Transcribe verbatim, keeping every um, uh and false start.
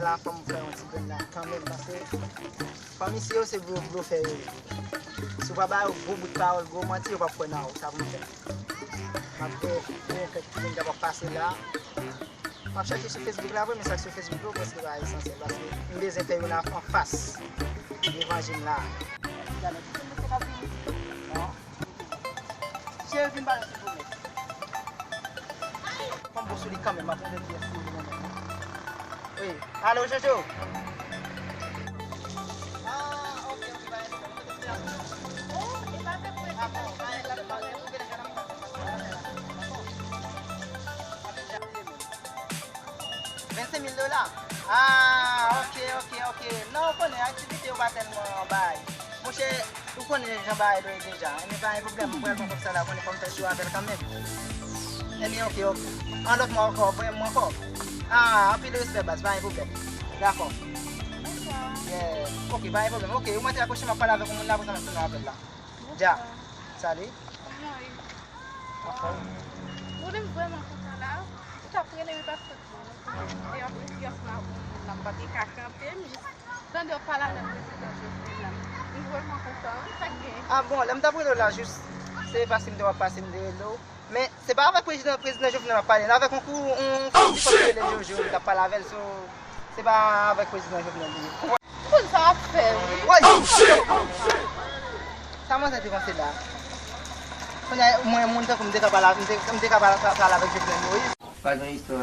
La, fò m fè yon ti grenn la kanmenm, paske fanmi si yo se gwo blofè yo ye. Si w pa ba yo gwo bout pawòl, gwo manti, yo p ap kwè nan ou. Sa pou m fè? M ap fè yon kèk ti grenn k ap pase la. M ap chèche sou Facebook la vre, men sa k sou Facebook yo prèske pa esansyèl, paske m bezwen fè youn an fas levanjil la. Gade, ti mesye k ap vini. Non. Cheri, vin ba nou, silvouplè. Fò m bon sou li kanmenm, m ap montre kiyès ki vini nan men. Wi. Alo, Jojo? Ah, ok, ok, ba, oh, e pa te pou e pa te pou e pa te pou e Vennsenk mil dola? Ah, ok, ok, ok. Non, ou konnen, aktivite yo pa tèlman bay. Monchè, ou konnen jan bagay yo ye deja. Ebyen, pa gen pwoblèm, mwen pral pran kòb sa la, ou konnen fò m fè sou avè l kanmenm. Ebyen, ok, ok. An lòt mwa ankò, voye m ankò. Ah, anpil respè, baz, pa gen pwoblèm. Dakò. Yeah. Ok, pa gen pwoblèm. Ok, ou mèt akwoche, m ap pale avèk yon moun la, apre sa m ap tounen avè l la. Dja. Salut. Anfòm? Wi, m vrèman kontan la. Ou t ap rele m, paske bon, m te an prezans la, bon, m pa te ka kanpe, m jis tande w ap pale avèk prezidan Jovenel la. M vrèman kontan, wi, sa k gen? Ah bon, lè m t ap rele w la, jis, se paske m te wè w ap pase, m te rele w. Men, se pa avèk prezidan, prezidan Jovenel m ap pale, non, avèk yon kou, yon kou ki rele Jojo, m t ap pale avè l, so, se pa avèk prezidan Jovenel li ye. Ou konn sa w ap fè, wi. Woy! Sa manzè te panse la? Kounye a, mwen, moun tankou m, m te ka pale, m te, m te ka pale, pale avèk Jovenel Moïse. Pa gen istwa.